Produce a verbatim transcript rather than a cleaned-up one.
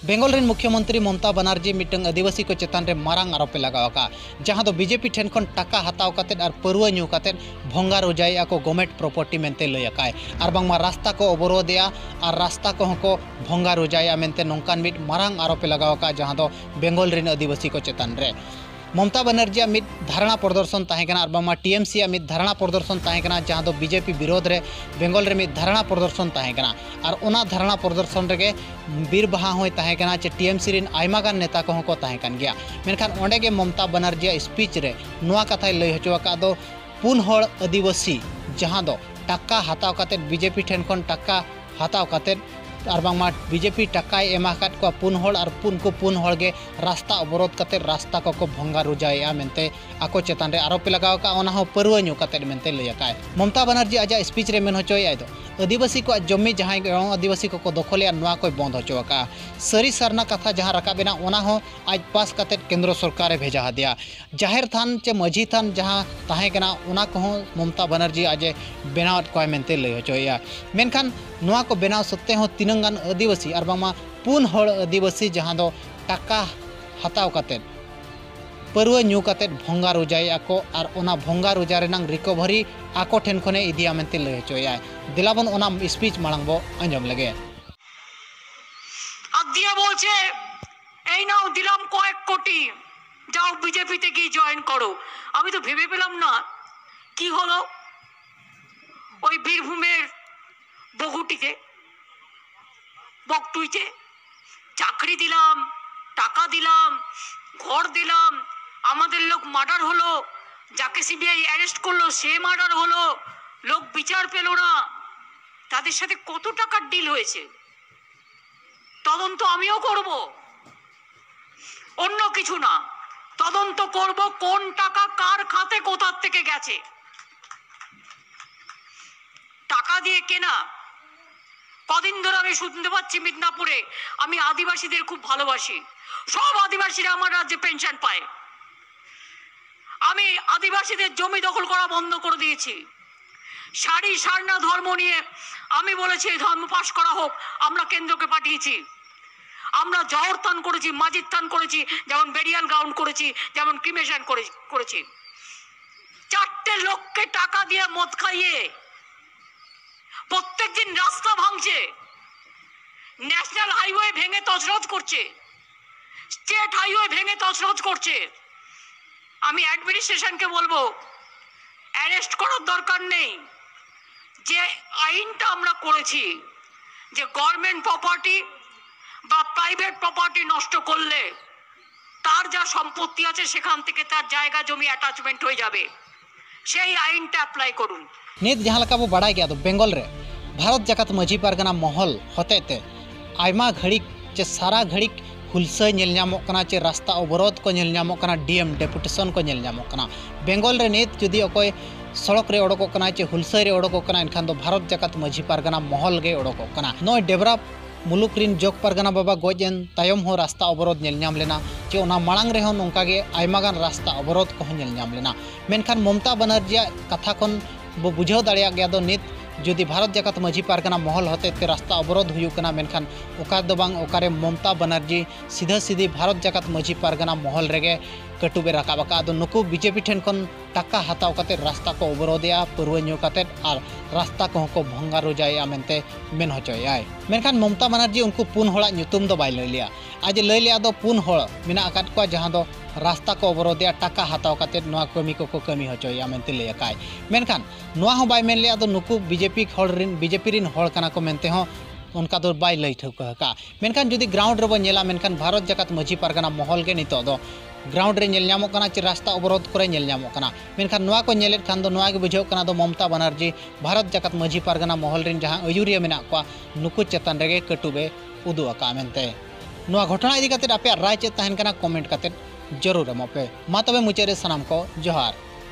ᱵᱮᱝᱜᱚᱞ ᱨᱮᱱ ᱢᱩᱠᱷᱭᱚᱢᱚᱱᱛᱨᱤ ᱢᱚᱢᱚᱛᱟ ᱵᱟᱱᱟᱨᱡᱤ ᱢᱤᱫᱴᱟᱝ ᱟᱹᱫᱤᱵᱟᱹᱥᱤ ᱠᱚ ᱪᱮᱛᱟᱱ ᱨᱮ ᱢᱟᱨᱟᱝ ᱟᱨᱚᱯ ᱮ ᱞᱟᱜᱟᱣ ᱟᱠᱟᱫᱼᱟ, ᱡᱟᱦᱟᱸ ᱫᱚ ᱵᱤᱡᱮᱯᱤ ᱴᱷᱮᱱ ᱠᱷᱚᱱ ᱴᱟᱠᱟ ᱦᱟᱛᱟᱣ ᱠᱟᱛᱮᱫ ᱟᱨ ᱯᱟᱹᱨᱣᱟᱹ ᱧᱩ ᱠᱟᱛᱮᱫ ᱵᱷᱚᱝᱜᱟ ᱨᱩᱡᱟᱭᱮᱫᱼᱟ ᱠᱚ ᱜᱚᱵᱷᱢᱮᱱᱴ ᱯᱨᱚᱯᱟᱨᱴᱤ ᱢᱮᱱᱛᱮ ᱞᱟᱹᱭ ᱟᱠᱟᱫᱼᱟᱭ᱾ ᱟᱨ ᱵᱟᱝᱢᱟ ᱨᱟᱥᱛᱟ ᱠᱚ ᱚᱵᱚᱨᱳᱫᱷᱮᱜᱼᱟ ᱟᱨ ᱨᱟᱥᱛᱟ ᱠᱚᱦᱚᱸ ᱠᱚ ᱵᱷᱚᱝᱜᱟ ᱨᱩᱡᱟᱭᱮᱫᱼᱟ ᱢᱮᱱᱛᱮ ᱱᱚᱝᱠᱟᱱ ᱢᱤᱫ ᱢᱟᱨᱟᱝ ᱟᱨᱚᱯ ᱮ ᱞᱟᱜᱟᱣ ᱟᱠᱟᱫᱼᱟ, ᱡᱟᱦᱟᱸ ᱫᱚ ᱵᱮᱝᱜᱚᱞ ᱨᱮᱱ ᱟᱹᱫᱤᱵᱟᱹᱥᱤ ᱠᱚ ᱪᱮᱛᱟᱱ ᱨᱮ᱾ ᱢᱚᱢᱚᱛᱟ ᱵᱟᱱᱟᱨᱡᱤᱭᱟᱜ ᱢᱤᱫ ᱫᱷᱟᱨᱱᱟ ᱯᱨᱚᱫᱚᱨᱥᱚᱱ ᱛᱟᱦᱮᱸ ᱠᱟᱱᱟ ᱟᱨ ᱵᱟᱝᱢᱟ ᱴᱤ ᱮᱢ ᱥᱤ ᱭᱟᱜ ᱢᱤᱫ ᱫᱷᱟᱨᱱᱟ ᱯᱨᱚᱫᱚᱨᱥᱚᱱ ᱛᱟᱦᱮᱸ ᱠᱟᱱᱟ, ᱡᱟᱦᱟᱸ ᱫᱚ ᱵᱤᱡᱮᱯᱤ ᱵᱤᱨᱳᱫᱷ ᱨᱮ ᱵᱮᱝᱜᱚᱞ ᱨᱮ ᱢᱤᱫ ᱫᱷᱟᱨᱱᱟ ᱯᱨᱚᱫᱚᱨᱥᱚᱱ ᱛᱟᱦᱮᱸ ᱠᱟᱱᱟ᱾ ᱟᱨ ᱚᱱᱟ ᱫᱷᱟᱨᱱᱟ ᱯᱨᱚᱫᱚᱨᱥᱚᱱ ᱨᱮᱜᱮ ᱵᱤᱨ ᱵᱟᱦᱟ ᱦᱚᱸᱭ ᱛᱟᱦᱮᱸ ᱠᱟᱱᱟ, ᱪᱮ ᱴᱤ ᱮᱢ ᱥᱤ ᱨᱮᱱ ᱟᱭᱢᱟ ᱜᱟᱱ ᱱᱮᱛᱟ ᱠᱚᱦᱚᱸ ᱠᱚ ᱛᱟᱦᱮᱸ ᱠᱟᱱ ᱜᱮᱭᱟ᱾ ᱢᱮᱱᱠᱷᱟᱱ ᱚᱸᱰᱮ ᱜᱮ ᱢᱚᱢᱚᱛᱟ ᱵᱟᱱᱟᱨᱡᱤᱭᱟᱜ ᱥᱯᱤᱪ ᱨᱮ ᱱᱚᱣᱟ ᱠᱟᱛᱷᱟᱭ ᱞᱟᱹᱭ ᱦᱚᱪᱚ ᱟᱠᱟᱫ ᱫᱚ, ᱯᱩᱱ ᱦᱚᱲ ᱟᱹᱫᱤᱵᱟᱹᱥᱤ ᱡᱟᱦᱟᱸ ᱫᱚ ᱴᱟᱠᱟ ᱦᱟᱛᱟᱣ ᱠᱟᱛᱮᱫ, ᱵᱤᱡᱮᱯᱤ ᱴᱷᱮᱱ ᱠᱷᱚᱱ ᱴᱟᱠᱟ ᱦᱟᱛᱟᱣ ᱠᱟᱛᱮᱫ ᱟᱨ ᱵᱟᱝᱢᱟ ᱵᱤᱡᱮᱯᱤ ᱴᱟᱠᱟᱭ ᱮᱢᱟ ᱟᱠᱟᱫ ᱠᱚᱣᱟ ᱯᱩᱱ ᱦᱚᱲ, ᱟᱨ ᱩᱱᱠᱩ ᱯᱩᱱ ᱦᱚᱲ ᱜᱮ ᱨᱟᱥᱛᱟ ᱚᱵᱚᱨᱳᱫᱷ ᱠᱟᱛᱮᱫ ᱨᱟᱥᱛᱟ ᱠᱚᱠᱚ ᱵᱷᱚᱝᱜᱟ ᱨᱩᱡᱟᱭᱮᱫᱼᱟ ᱢᱮᱱᱛᱮ ᱟᱠᱚ ᱪᱮᱛᱟᱱ ᱨᱮ ᱟᱨᱚᱯ ᱮ ᱞᱟᱜᱟᱣ ᱟᱠᱟᱫᱼᱟ, ᱚᱱᱟ ᱦᱚᱸ ᱯᱟᱹᱨᱣᱟᱹ ᱧᱩ ᱠᱟᱛᱮᱫ ᱢᱮᱱᱛᱮ ᱞᱟᱹᱭ ᱟᱠᱟᱫᱼᱟᱭ᱾ ᱢᱚᱢᱚᱛᱟ ᱵᱟᱱᱟᱨᱡᱤ ᱟᱡᱟᱜ ᱥᱯᱤᱪ ᱨᱮ ᱢᱮᱱ ᱦᱚᱪᱚᱭᱮᱫᱼᱟᱭ ᱫᱚ, ᱟᱹᱫᱤᱵᱟᱹᱥᱤ ᱠᱚᱣᱟᱜ ᱡᱚᱢᱤ ᱡᱟᱦᱟᱸᱭ ᱜᱚᱲᱚ ᱟᱹᱫᱤᱵᱟᱹᱥᱤ ᱠᱚᱠᱚ ᱫᱚᱠᱷᱚᱞᱮᱫᱼᱟ, ᱱᱚᱣᱟ ᱠᱚᱭ ᱵᱚᱱᱫ ᱦᱚᱪᱚ ᱟᱠᱟᱫᱼᱟ᱾ ᱥᱟᱹᱨᱤ ᱥᱟᱨᱱᱟ ᱠᱟᱛᱷᱟ ᱡᱟᱦᱟᱸ ᱨᱟᱠᱟᱵ ᱮᱱᱟ, ᱚᱱᱟ ᱦᱚᱸ ᱟᱡ ᱯᱟᱥ ᱠᱟᱛᱮᱫ ᱠᱮᱱᱫᱨᱚ ᱥᱚᱨᱠᱟᱨᱮ ᱵᱷᱮᱡᱟ ᱟᱫᱮᱭᱟ᱾ ᱡᱟᱦᱮᱨ ᱛᱷᱟᱱ ᱪᱮ ᱢᱟᱹᱡᱷᱤ ᱛᱷᱟᱱ ᱡᱟᱦᱟᱸ ᱛᱟᱦᱮᱸ ᱠᱟᱱᱟ, ᱚᱱᱟ ᱠᱚᱦᱚᱸ ᱢᱚᱢᱚᱛᱟ ᱵᱟᱱᱟᱨᱡᱤ ᱟᱡ ᱮ ᱵᱮᱱᱟᱣᱟᱫ ᱠᱚᱣᱟᱭ ᱢᱮᱱᱛᱮ ᱞᱟᱹᱭ ᱦᱚᱪᱚᱭᱮᱫᱼᱟ᱾ ᱢᱮᱱᱠᱷᱟᱱ ᱱᱚᱣᱟ ᱠᱚ ᱵᱮᱱᱟᱣ ᱥᱚᱛᱛᱮ ᱦᱚᱸ ᱛᱤᱱᱟᱹᱝ ᱜᱟᱱ ᱟᱹᱫᱤᱵᱟᱹᱥᱤ ᱟᱨ ᱵᱟᱝᱢᱟ ᱯᱩᱱ ᱦᱚᱲ ᱟᱹᱫᱤᱵᱟᱹᱥᱤ ᱡᱟᱦᱟᱸ ᱫᱚ ᱴᱟᱠᱟ ᱦᱟᱛᱟᱣ ᱠᱟᱛᱮᱫ, ᱯᱟᱹᱨᱣᱟᱹ ᱧᱩ ᱠᱟᱛᱮᱫ ᱵᱷᱚᱝᱜᱟ ᱨᱩᱡᱟᱭᱮᱫᱼᱟ ᱠᱚ ᱟᱨ ᱚᱱᱟ ᱵᱷᱚᱝᱜᱟ ᱨᱩᱡᱟ ᱨᱮᱱᱟᱝ ᱨᱤᱠᱚᱵᱷᱟᱨᱤ ᱟᱠᱚ ᱴᱷᱮᱱ ᱠᱷᱚᱱᱮ ᱤᱫᱤᱭᱟ ᱢᱮᱱᱛᱮ ᱞᱟᱹᱭ ᱦᱚᱪᱚᱭᱮᱫᱼᱟᱭ᱾ ᱫᱮᱞᱟᱵᱚᱱ ᱚᱱᱟ ᱥᱯᱤᱪ ᱢᱟᱲᱟᱝ ᱵᱚ ᱟᱸᱡᱚᱢ ᱞᱮᱜᱮ᱾ আর দিয়ে বলছে, "এই নাও, দিলাম কয়েক কোটি, যাও বিজেপিতে গিয়ে জয়েন করো।" আমি তো ভেবে পেলাম না কি হলো। ওই বীরভূমের বগুটিতে, বকটুইতে চাকরি দিলাম, টাকা দিলাম, ঘর দিলাম, আমাদের লোক মার্ডার হলো, যাকে সিবিআই অ্যারেস্ট করলো সে মার্ডার হলো, লোক বিচার পেল না, তাদের সাথে কত টাকার ডিল হয়েছে, তদন্ত আমিও করব, অন্য কিছু না, তদন্ত করব কোন টাকা কার খাতে কোথার থেকে গেছে। টাকা দিয়ে কেনা। কদিন ধরে আমি শুনতে পাচ্ছি মিদনাপুরে, আমি আদিবাসীদের খুব ভালোবাসি, সব আদিবাসীরা আমার রাজ্যে পেনশন পায়। আমি আদিবাসীদের জমি দখল করা বন্ধ করে দিয়েছি। সারি সারনা ধর্ম নিয়ে আমি বলেছি এই ধর্ম পাশ করা হোক, আমরা কেন্দ্রকে পাঠিয়েছি। আমরা জহর থান করেছি, মাঝির থান করেছি, যেমন বেরিয়াল গ্রাউন্ড করেছি, যেমন ক্রিমেশন করেছি। চারটে লোককে টাকা দিয়ে মদ খাইয়ে প্রত্যেক দিন রাস্তা ভাঙছে, ন্যাশনাল হাইওয়ে ভেঙে তছনছ করছে, স্টেট হাইওয়ে ভেঙে তছনছ করছে। আমি অ্যাডমিনিস্ট্রেশনকে বলবো, অ্যারেস্ট করার দরকার নেই। যে আইনটা আমরা করেছি, যে গভর্নমেন্ট প্রপার্টি বা প্রাইভেট প্রপার্টি নষ্ট করলে তার যা সম্পত্তি আছে সেখান থেকে তার জায়গা জমি অ্যাটাচমেন্ট হয়ে যাবে, সেই আইনটা অ্যাপ্লাই করুন। ᱱᱤᱛ ᱡᱟᱦᱟᱸ ᱞᱮᱠᱟ ᱵᱚ ᱵᱟᱲᱟᱭ ᱜᱮᱭᱟ, ᱫᱚ ᱵᱮᱝᱜᱚᱞ ᱨᱮ ᱵᱷᱟᱨᱚᱛ ᱡᱟᱠᱟᱛ ᱢᱟᱹᱡᱷᱤ ᱯᱟᱨᱜᱟᱱᱟ ᱢᱚᱦᱚᱞ ᱦᱚᱛᱮᱛᱮ ᱟᱭᱢᱟ ᱜᱷᱟᱹᱲᱤᱡ ᱪᱮ ᱥᱟᱨᱟ ᱜᱷᱟᱹᱲᱤᱡ ᱦᱩᱞᱥᱟᱹᱭ ᱧᱮᱞ ᱧᱟᱢᱚᱜ ᱠᱟᱱᱟ, ᱪᱮ ᱨᱟᱥᱛᱟ ᱚᱵᱚᱨᱳᱫᱷ ᱠᱚ ᱧᱮᱞ ᱧᱟᱢᱚᱜ ᱠᱟᱱᱟ, ᱰᱤ ᱮᱢ ᱰᱮᱯᱩᱴᱮᱥᱚᱱ ᱠᱚ ᱧᱮᱞ ᱧᱟᱢᱚᱜ ᱠᱟᱱᱟ᱾ ᱵᱮᱝᱜᱚᱞ ᱨᱮ ᱱᱤᱛ ᱡᱩᱫᱤ ᱚᱠᱚᱭ ᱥᱚᱲᱚᱠ ᱨᱮ ᱚᱰᱚᱠᱚᱜ ᱠᱟᱱᱟᱭ ᱪᱮ ᱦᱩᱞᱥᱟᱹᱭ ᱨᱮ ᱚᱰᱚᱠᱚᱜ ᱠᱟᱱᱟ, ᱮᱱᱠᱷᱟᱱ ᱫᱚ ᱵᱷᱟᱨᱚᱛ ᱡᱟᱠᱟᱛ ᱢᱟᱹᱡᱷᱤ ᱯᱟᱨᱜᱟᱱᱟ ᱢᱚᱦᱚᱞ ᱜᱮ ᱚᱰᱚᱠᱚᱜ ᱠᱟᱱᱟ᱾ ᱱᱚᱜᱼᱚᱭ ᱰᱮᱵᱽᱨᱟ ᱢᱩᱞᱩᱠ ᱨᱤᱱ ᱡᱚᱜᱽ ᱯᱟᱨᱜᱟᱱᱟ ᱵᱟᱵᱟ ᱜᱚᱡ ᱮᱱ ᱛᱟᱭᱚᱢ ᱦᱚᱸ ᱨᱟᱥᱛᱟ ᱚᱵᱚᱨᱳᱫᱷ ᱧᱮᱞ ᱧᱟᱢ ᱞᱮᱱᱟ, ᱪᱮ ᱚᱱᱟ ᱢᱟᱲᱟᱝ ᱨᱮᱦᱚᱸ ᱱᱚᱝᱠᱟ ᱜᱮ ᱟᱭᱢᱟ ᱜᱟᱱ ᱨᱟᱥᱛᱟ ᱚᱵᱚᱨᱳᱫᱷ ᱠᱚᱦᱚᱸ ᱧᱮᱞ ᱧᱟᱢ ᱞᱮᱱᱟ᱾ ᱢᱮᱱᱠᱷᱟᱱ ᱢᱚᱢᱛᱟ ᱵᱟᱱᱟᱨᱡᱤᱭᱟᱜ ᱠᱟᱛᱷᱟ ᱠᱷᱚᱱ ᱵᱚ ᱵᱩᱡᱷᱟᱹᱣ ᱫᱟᱲᱮᱭᱟᱜ ᱜᱮᱭᱟ ᱫᱚ ᱱᱤᱛ ᱡᱩᱫᱤ ᱵᱷᱟᱨᱚᱛ ᱡᱟᱠᱟᱛ ᱢᱟᱹᱡᱷᱤ ᱯᱟᱨᱜᱟᱱᱟ ᱢᱚᱦᱚᱞ ᱦᱚᱛᱮᱛᱮ ᱨᱟᱥᱛᱟ ᱚᱵᱚᱨᱳᱫᱷ ᱦᱩᱭᱩᱜ ᱠᱟᱱᱟ, ᱢᱮᱱᱠᱷᱟᱱ ᱚᱠᱟ ᱫᱚ ᱵᱟᱝ ᱚᱠᱟᱨᱮ ᱢᱚᱢᱛᱟ ᱵᱟᱱᱟᱨᱡᱤ ᱥᱤᱫᱷᱟᱹ ᱥᱤᱫᱷᱤ ᱵᱷᱟᱨᱚᱛ ᱡᱟᱠᱟᱛ ᱢᱟᱹᱡᱷᱤ ᱯᱟᱨᱜᱟᱱᱟ ᱢᱚᱦᱚᱞ ᱨᱮᱜᱮ ᱠᱟᱹᱴᱩᱵ ᱮ ᱨᱟᱠᱟᱵ ᱟᱠᱟᱫ᱾ ᱟᱫᱚ ᱱᱩᱠᱩ ᱵᱤᱡᱮᱯᱤ ᱴᱷᱮᱱ ᱠᱷᱚᱱ ᱴᱟᱠᱟ ᱦᱟᱛᱟᱣ ᱠᱟᱛᱮ ᱨᱟᱥᱛᱟ ᱠᱚ ᱚᱵᱚᱨᱳᱫᱷᱮᱜᱼᱟ ᱯᱟᱹᱨᱣᱟᱹ ᱧᱩ ᱠᱟᱛᱮ, ᱟᱨ ᱨᱟᱥᱛᱟ ᱠᱚᱦᱚᱸ ᱠᱚ ᱵᱷᱚᱝᱜᱟᱨᱩᱡᱟᱭᱮᱜᱼᱟ ᱢᱮᱱᱛᱮ ᱢᱮᱱ ᱦᱚᱪᱚᱭᱮᱫᱼᱟᱭ᱾ ᱢᱮᱱᱠᱷᱟᱱ ᱢᱚᱢᱛᱟ ᱵᱟᱱᱟᱨᱡᱤ ᱩᱱᱠᱩ ᱯᱩᱱ ᱦᱚᱲᱟᱜ ᱧᱩᱛᱩᱢ ᱫᱚ ᱵᱟᱭ ᱞᱟᱹᱭ ᱞᱮᱜᱼᱟ᱾ ᱟᱡ ᱮ ᱞᱟᱹᱭ ᱞᱮᱜᱼᱟ ᱫᱚ ᱯᱩᱱ ᱦᱚᱲ ᱢᱮᱱᱟᱜ ᱟᱠᱟᱫ ᱠᱚᱣᱟ, ᱡᱟᱦᱟᱸ ᱫᱚ ᱨᱟᱥᱛᱟ ᱠᱚ ᱚᱵᱚᱨᱳᱫᱷᱮᱜᱼᱟ, ᱴᱟᱠᱟ ᱦᱟᱛᱟᱣ ᱠᱟᱛᱮ ᱱᱚᱣᱟ ᱠᱟᱹᱢᱤ ᱠᱚᱠᱚ ᱠᱟᱹᱢᱤ ᱦᱚᱪᱚᱭᱮᱫᱼᱟ ᱢᱮᱱᱛᱮ ᱞᱟᱹᱭ ᱟᱠᱟᱫᱼᱟᱭ᱾ ᱢᱮᱱᱠᱷᱟᱱ ᱱᱚᱣᱟ ᱦᱚᱸ ᱵᱟᱭ ᱢᱮᱱ ᱞᱮᱜᱼᱟ ᱫᱚ ᱱᱩᱠᱩ ᱵᱤᱡᱮᱯᱤ ᱦᱚᱲ ᱨᱤᱱ, ᱵᱤᱡᱮᱯᱤ ᱨᱤᱱ ᱦᱚᱲ ᱠᱟᱱᱟ ᱠᱚ ᱢᱮᱱᱛᱮ ᱦᱚᱸ ᱚᱱᱠᱟ ᱫᱚ ᱵᱟᱭ ᱞᱟᱹᱭ ᱴᱷᱟᱹᱣᱠᱟᱹ ᱟᱠᱟᱫᱼᱟ᱾ ᱢᱮᱱᱠᱷᱟᱱ ᱡᱩᱫᱤ ᱜᱨᱟᱣᱩᱱᱰ ᱨᱮᱵᱚ ᱧᱮᱞᱟ, ᱢᱮᱱᱠᱷᱟᱱ ᱵᱷᱟᱨᱚᱛ ᱡᱟᱠᱟᱛ ᱢᱟᱹᱡᱷᱤ ᱯᱟᱨᱜᱟᱱᱟ ᱢᱚᱦᱚᱞ ᱜᱮ ᱱᱤᱛᱚᱜ ᱫᱚ ᱜᱨᱟᱣᱩᱱᱰ ᱨᱮ ᱧᱮᱞ ᱧᱟᱢᱚᱜ ᱠᱟᱱᱟ ᱪᱮ ᱨᱟᱥᱛᱟ ᱚᱵᱚᱨᱳᱫᱷ ᱠᱚᱨᱮ ᱧᱮᱞ ᱧᱟᱢᱚᱜ ᱠᱟᱱᱟ᱾ ᱢᱮᱱᱠᱷᱟᱱ ᱱᱚᱣᱟ ᱠᱚ ᱧᱮᱞᱮᱫ ᱠᱷᱟᱱ ᱫᱚ ᱱᱚᱣᱟ ᱜᱮ ᱵᱩᱡᱷᱟᱹᱜ ᱠᱟᱱᱟ ᱫᱚ ᱢᱚᱢᱛᱟ ᱵᱟᱱᱟᱨᱡᱤ ᱵᱷᱟᱨᱚᱛ ᱡᱟᱠᱟᱛ ᱢᱟᱹᱡᱷᱤ ᱯᱟᱨᱜᱟᱱᱟ ᱢᱚᱦᱚᱞ ᱨᱤᱱ ᱡᱟᱦᱟᱸ ᱟᱹᱭᱩᱨᱤᱭᱟᱹ ᱢᱮᱱᱟᱜ ᱠᱚᱣᱟ, ᱱᱩᱠᱩ ᱪᱮᱛᱟᱱ ᱨᱮᱜᱮ ᱠᱟᱹᱴᱩᱵ ᱮ ᱩᱫᱩᱜ ᱟᱠᱟᱫᱼᱟ ᱢᱮᱱᱛᱮ᱾ ᱱᱚᱣᱟ ᱜᱷᱚᱴᱚᱱᱟ ᱤᱫᱤ ᱠᱟᱛᱮ ᱟᱯᱮᱭᱟᱜ ᱨᱟᱭ ᱪᱮᱫ ᱛᱟᱦᱮᱱ ᱠᱟᱱᱟ, ᱠᱚᱢᱮᱱᱴ ᱠᱟᱛᱮ ᱡᱟᱹᱨᱩᱲ ᱮᱢᱚᱜ ᱯᱮ᱾ ᱢᱟ ᱛᱚᱵᱮ ᱢᱩᱪᱟᱹᱫ ᱨᱮ ᱥᱟᱱᱟᱢ ᱠᱚ ᱡᱚᱦᱟᱨ᱾